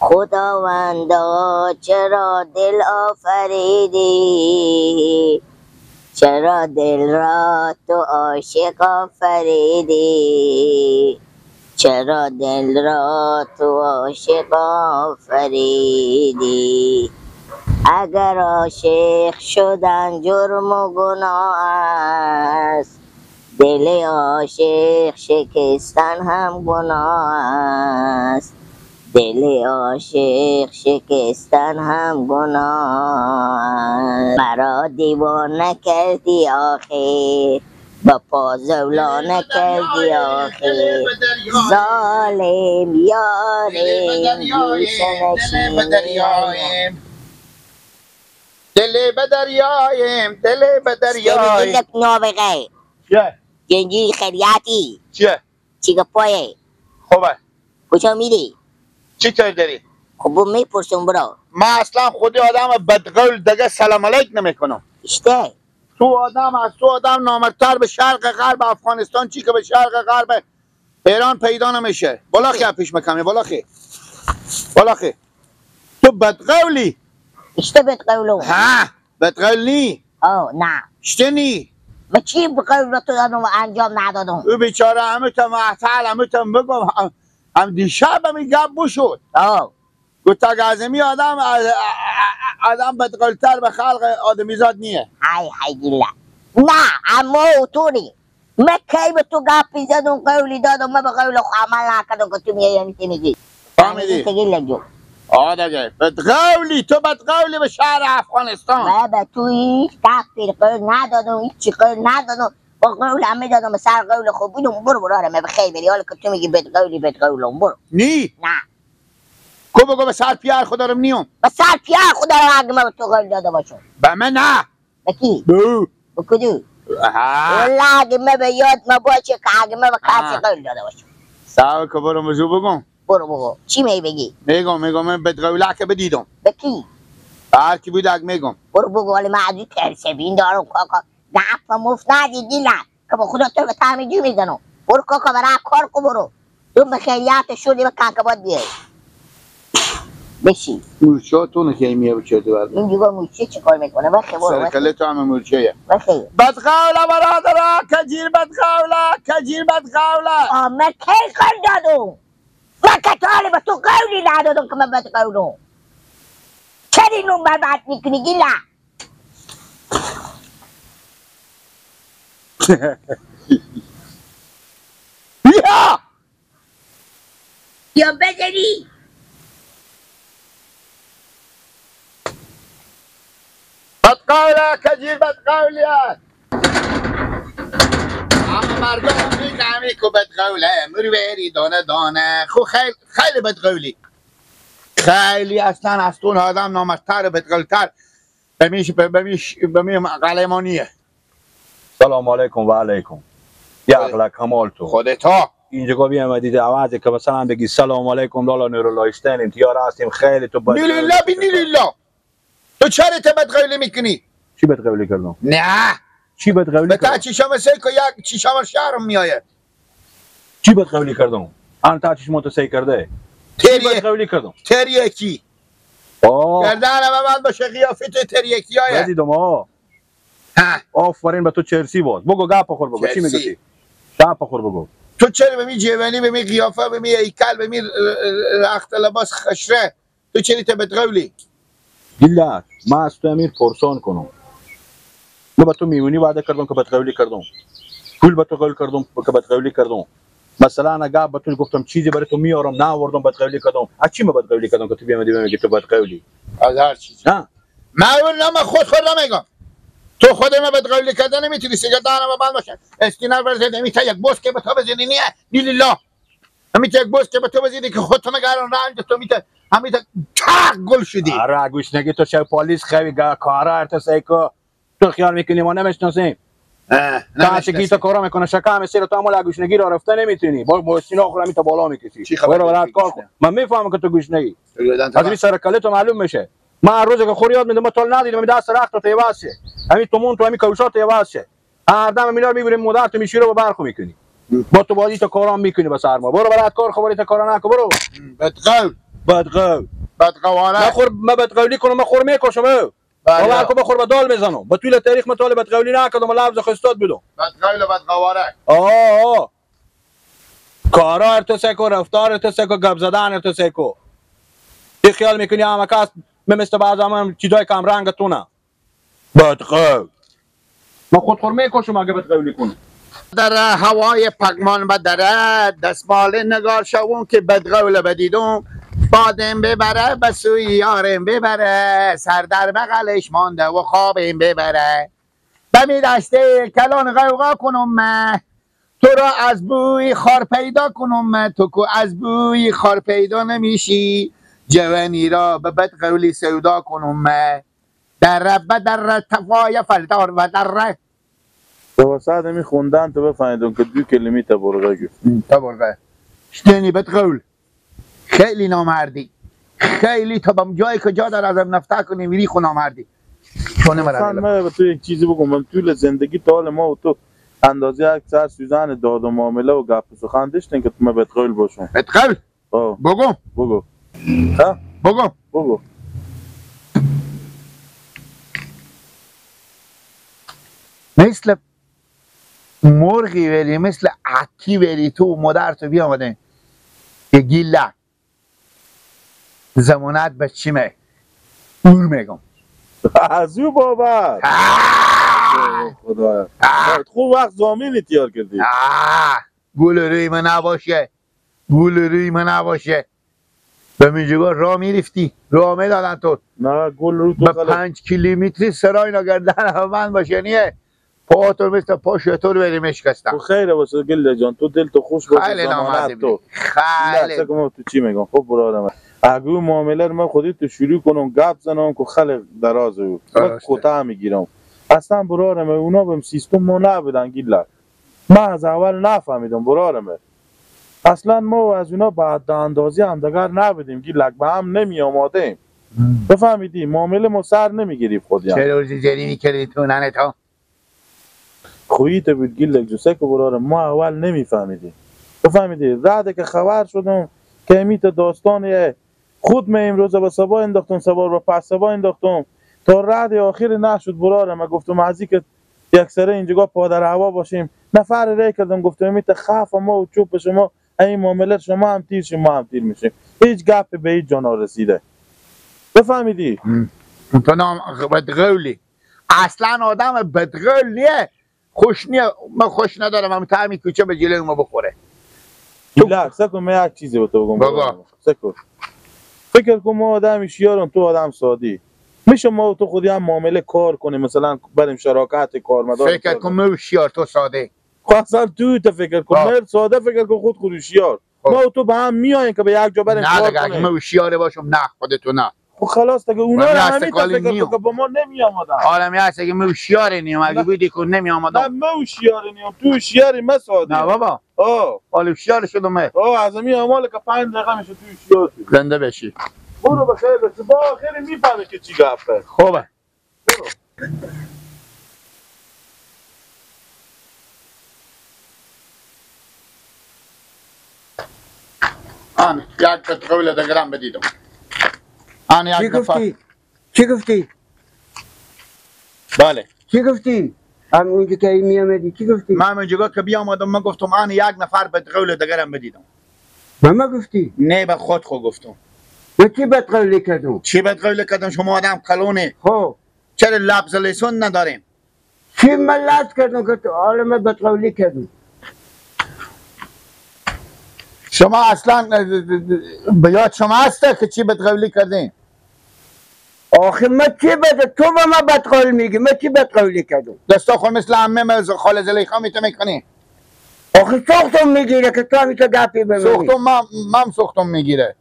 خداوندا چرا دل آفریدی، چرا دل را تو عاشق آفریدی، چرا دل را تو عاشق آفریدی. اگر عاشق شدن جرم و گناه است، دل عاشق شکستن هم گناه است، دل عاشق شکستن هم گناه است. مرا دیوانه کردی آخر، با پا زولا نکردی آخر، ظالم یارم گوشه نشین. دل به دریایم، دل به دریایم. دلک نابغه چیه؟ جنجی خیریاتی چیه؟ چی گپایه؟ خوبه. کجا میری؟ چی کار داری؟ خب میپرسم برو. من اصلا خودی آدم بدقول دیگه سلام علیک نمیکنم. اشته؟ تو آدم از تو آدم نامردتر به شرق غرب افغانستان چی که به شرق غرب ایران پیدا نمیشه. بالا خی پیش مکمی، بالا خی، بالا خی. تو بدقولی. اشته بدقولو؟ ها بدقول نی. آه نه اشته نی. من چی بقول تو دادم و انجام ندادم؟ او بیچاره همه تا معطل همه تا بگم هم دیشب هم این گپ شد. آه گفت اگه آدم آدم بدقولتر به خلق آدمیزاد نیه. های های گیلا نه اما اوتونی من کی به تو گپی زدم قولی دادم، من به قول خو عمل نکردم که تو میای همیشه میگی. فهمیدی؟ آه دیگه بدقولی، تو بدقولی به شهر افغانستان. من به تو هیچ گپی قول ندادم، هیچی قول ندادم، با قول همه دادم، سر قول خو بودم. برو برو آره به خیر بری. حالا که تو میگی بدقولی بدقولم برو. نی؟ نه کو بگو به سر پیار خدا رو نیوم. به سر پیار خدا رو اگه من به تو قول داده باشم. به من نه. به کی؟ به او. به کدو؟ والله اگه من به یاد ما باشه که اگه من به کسی قول داده باشم. ساو که برو مزو بگم. برو بگو. چی می بگی؟ میگم میگم من بدقوله که بدیدم. به کی؟ به هر کی بود اگه میگم. برو بگو. ولی من از این ترسبین دارم کاکا. گپ مفت ندیدی نه که با خدا تو به تعمیدی میزنم. برو کاکا برای کار کو برو. تو به خیریت شدی به کنکباد بیای. بشی. مورچه تو نکی میه بچه تو برد. این دیگه مورچه چه کار میکنه؟ بخی برو. سرکله تو همه مورچه. بخی. بدقوله برادرا کجیر بدقوله کجیر بدقوله. آه من کی قول دادم؟ من که تا به تو قولی ندادم که من بدقولم. چرا اینو من بد میکنی گیلا؟ بیا. یا بزنی. بدقوله کجیر بدقوله. اما مردم میگم که بدقوله مروری دانه دانه. خو خیلی خیلی بدقولی، خیلی اصلا از تون آدم نامردتر و بدقولتر بمیش بمیش بمی قلمانیه. سلام علیکم و علیکم. یا اغلا کمال تو خودتا اینجا بیامدید عوضی که مثلا بگی سلام علیکم لالا نورالله امتیار هستیم خیلی تو بد نیلیلا بی نیلیلا. تو چرا ته بدقولی میکنی؟ چی بدقولی کردم؟ نه چی بدقولی کردم؟ به تا چشم سه که یک چشم شهرم میایه. چی بدقولی کردم؟ آن تا چشم تو سی کرده. چی بدقولی کردم؟ تریکی. گردن من باشه قیافه تو تریکی های. بدیدم آ. آفرین به تو چرسی باز. بگو گپ خور بگو چی میگی؟ گپ خور بگو. تو چرا به می جوانی به می قیافه به می هیکل به می رخت لباس خشره تو چرا ته بدقولی؟ گیلک من از تو امیر پرسان کنم. من به تو میمونی وعده کردم که بدقولی کردم. پول به تو قول کردم که بدقولی کردم. مثلا اگه به تو گفتم چیزی برای تو میارم نه آوردم بدقولی کردم. از چی من بدقولی کردم که تو بیامدی بهم میگی تو بدقولی؟ از هر چیزی. نه من نه خود خود نمیگم. تو خود من بدقولی کردن نمیتونی. سیگار بند باشه استینر ورزد نمیتا یک بوس که به تو بزنی نیه نیلیلا. همیتا یک بوس که به تو بزنی که خود تو مگران رنج تو میتا همیتا چاق گل شدی. آره گوش نگی تو شب پلیس خیلی کارا ارتسای کو تو خیال میکنی ما نمیشناسیم. تا چه تو کارا میکنه شکم سیر تو عمل گوش نگی را رفته نمیتونی با موسینا آخر همیتا بالا میکشی. برو برات کار کن. من میفهمم که تو گوش نگی از این سر کله تو معلوم میشه. من هر روز که خور یاد میدم تو ندیدم دست رخت تو عوض شه همین تومون تو همین کوشات عوض شه. هر دم میلار میبریم مادر تو میشیره و برخو میکنی با تو بازی تو کارام میکنی با سرما. برو برات کار خبری تو کارا نکن برو. بدقول بدقول بدقواره. من خور ما بدقولی کنم من خور میکشم. باور کن بخور به دال میزنم. به طول تاریخ من طالب بدقولی نکردم، لفظ خستاد بدم. بدقول بدقواره. آه کارا تو سکو، رفتار تو سکو، گپ زدن تو سکو. تی خیال میکنی همه کس مثل بعض هم چیزای کم رنگ تونه. بدقول من خود خور میکشم اگه بدقولی کنم. در هوای پگمان و دره دستمال نگار شوم که بدقول بدیدم، بادم ببره به سوی یارم ببره، سر در بغلش مانده و خوابم ببره. بمی دسته کلان غوغا کنم من، تو را از بوی خار پیدا کنم من، تو که از بوی خار پیدا نمیشی، جوانی را به بدقولی سودا کنم من. در به در تفای فلدار و در تو وسط می خوندن تو بفهمیدم که دو کلمه تبرقه گفت. تبرقه شتنی بدقول خیلی نامردی، خیلی تا بم جایی که جا داره ازم نفته کنی میری خو نامردی. چون من به تو یک چیزی بگم، من طول زندگی تا حال ما و تو اندازه یک سر سوزن داد و معامله و گپ و سخن داشتین که تو من بدقول باشم. بدقول؟ بگم بگو. ها؟ بگم بگو. مثل مرغی وری، مثل عکی وری تو مادر تو بیامده یه گیله زمانت به چیمه اور میگم از او بابا خدا خوب وقت زامینی تیار کردی. گول روی من نباشه، گول روی من نباشه. به میجگاه راه میرفتی، راه میدادن تو. نه گل رو تو به 5 کیلومتری سرای نگردن من باشه نیه پا تو مثل پا شطور بریم اشکستم. تو خیره باشه گله جان، تو دل تو خوش باشه. خیلی نامردی تو خیلی. نه تو چی میگم؟ خب برادرم اگه معامله رو من خودی تو شروع کنم گپ زنم که خلق دراز بود من کوتاه میگیرم. اصلا برادرم اونا بهم سیستم ما نبودن گله، من از اول نفهمیدم برادرم. اصلا ما از اونا بعد اندازی هم دگر نبودیم گیلک، به هم نمی آمادیم. بفهمیدی معامله ما سر نمیگیری خودی. چه روزی جری میکردی تو ننه تا خویی تو بود گیلک جو سکو برادرم، ما اول نمیفهمیدیم. بفهمیدی بعد که خبر شدم که میت داستان خود من امروز به صبح انداختم، صبح به پس صبح انداختم تا رد آخر نشد برادرم. من گفتم از که یک سره اینجا پادر هوا باشیم نفر ری کردم، گفتم میت خف ما و چوب شما این معامله شما هم تیر شیم ما هم تیر میشیم. هیچ گپ به هیچ جا نرسیده. بفهمیدی؟ تو نام بدقولی اصلا آدم بدقول نیه، خوش نیه. من خوش ندارم هم تعمی کوچه به جلوی ما بخوره. لا سکو من یک چیزی به تو بگم بابا. سکو فکر کن ما آدم شیارم تو آدم سادی، میشه ما تو خودی هم معامله کار کنیم، مثلا بریم شراکت کارمدار. فکر کن ما شیار تو ساده. خب اصلا تو تو فکر کن من ساده فکر کن خود خود شیار. ما تو به هم میایم که به یک جا بریم کار کنیم. نه دیگه ما شیار باشم نه خودتو نه. خب خلاص دیگه اونا رو همین تا فکر کن که با ما نمی آمدن. عالمی هست که ما شیار نیم، اگه بودی که نمی آمدم. نه ما شیار نیم، تو شیاری ما ساده. نه بابا. حالا شیار شدم من. از همین اعمال که 5 دقیقه میشه تو شیار شدی. زنده بشی. برو به خیر بسی. با آخر میفهمی که چی گپه. خوبه. برو. آن یک قول دگرام بدیدم. آن یک نفر. چی گفتی؟ بله. چی گفتی؟ هم اونجا که می آمدی چی گفتی؟ من اونجا که بیامدم من گفتم آن یک نفر بدقول دگرام بدیدم. به ما گفتی؟ نه به خود خو گفتم. و چی بدقولی کردم؟ چی بدقولی کردم؟ شما آدم کلونه. خب چرا لفظ لسان نداریم؟ چی من لفظ کردم که حالا من بدقولی کردم؟ شما اصلا به یاد شما هست که چی بدقولی کردین؟ آخه من چی بده؟ تو به من بدقول میگی، من چی بدقولی کردم؟ دستا خود مثل عمه خاله زلیخا میتو میکنی؟ آخه سوختم میگیره که تو همیشه گپی به من. سوختم من سوختم میگیره.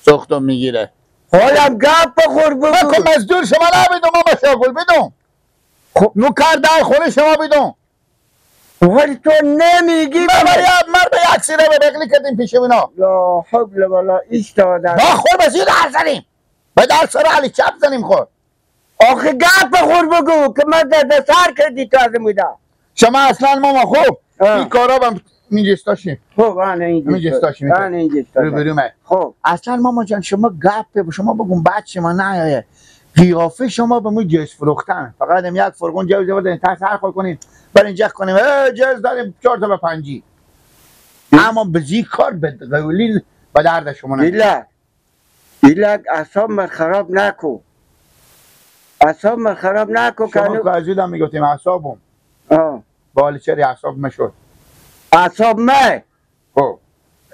سوختم میگیره. حالم گپ بخور بگو. من که مزدور شما نبیدم، من با شاگل بیدم. خب نوکر در خونه شما بیدم. ولی تو نمیگی. من به یک سیره به بغلی کردیم پیش اینا. لا حول ولا ایستادن. با خور به زیر در زنیم. به در سر علی چپ زنیم خور. آخه گپ بخور بگو که من در سر کردی تو از بودم. شما اصلا ماما خوب این کارا اینجا خب انا اینجا انا اینجا روبرومه. خب اصلا ماما جان شما گپ شما بگم بچه ما نه قیافه شما به مو جز فروختن فقط هم یک فرقون جوز بردین تا سر خور کنیم بر اینجا کنیم جز داریم 4 تا به 5. اما بزی کار به قولی به درد شما نه. ایلک ایلک اعصاب من خراب نکو، اعصاب من خراب نکو. شما که از هم میگفتیم اعصابم بالا چرا اعصاب مشد اعصاب من خب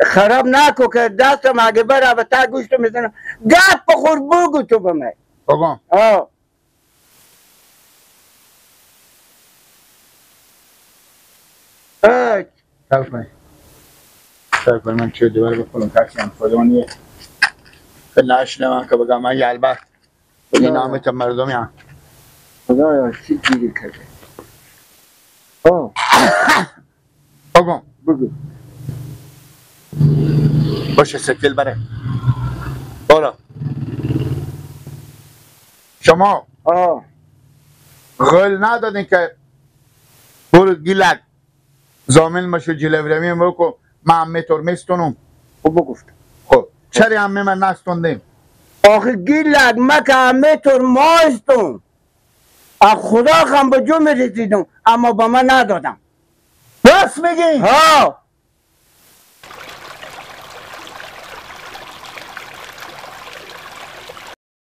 خراب نکو که دستم اگه بره به تا گوشتو میزنم. گپ بخور بگو تو به من. بگم صبر کنی صبر کنی من چه دوباره بخورم کسی هم خودمانیه که نشنه من که بگم من یلبه این نامه تا مردمی هم خدایا چی گیری کرده. بگم بگو باشه سکل بره برو. شما غل ندادین که برو گیلک زامن مشو جلوی بکن من عمه تو میستونم. خب بگفت خب چرا عمه من نستوندیم؟ آخه گیلک من که عمه تو ماستم از خدا خم به جو میرسیدم اما به من ندادم. راست میگی؟ ها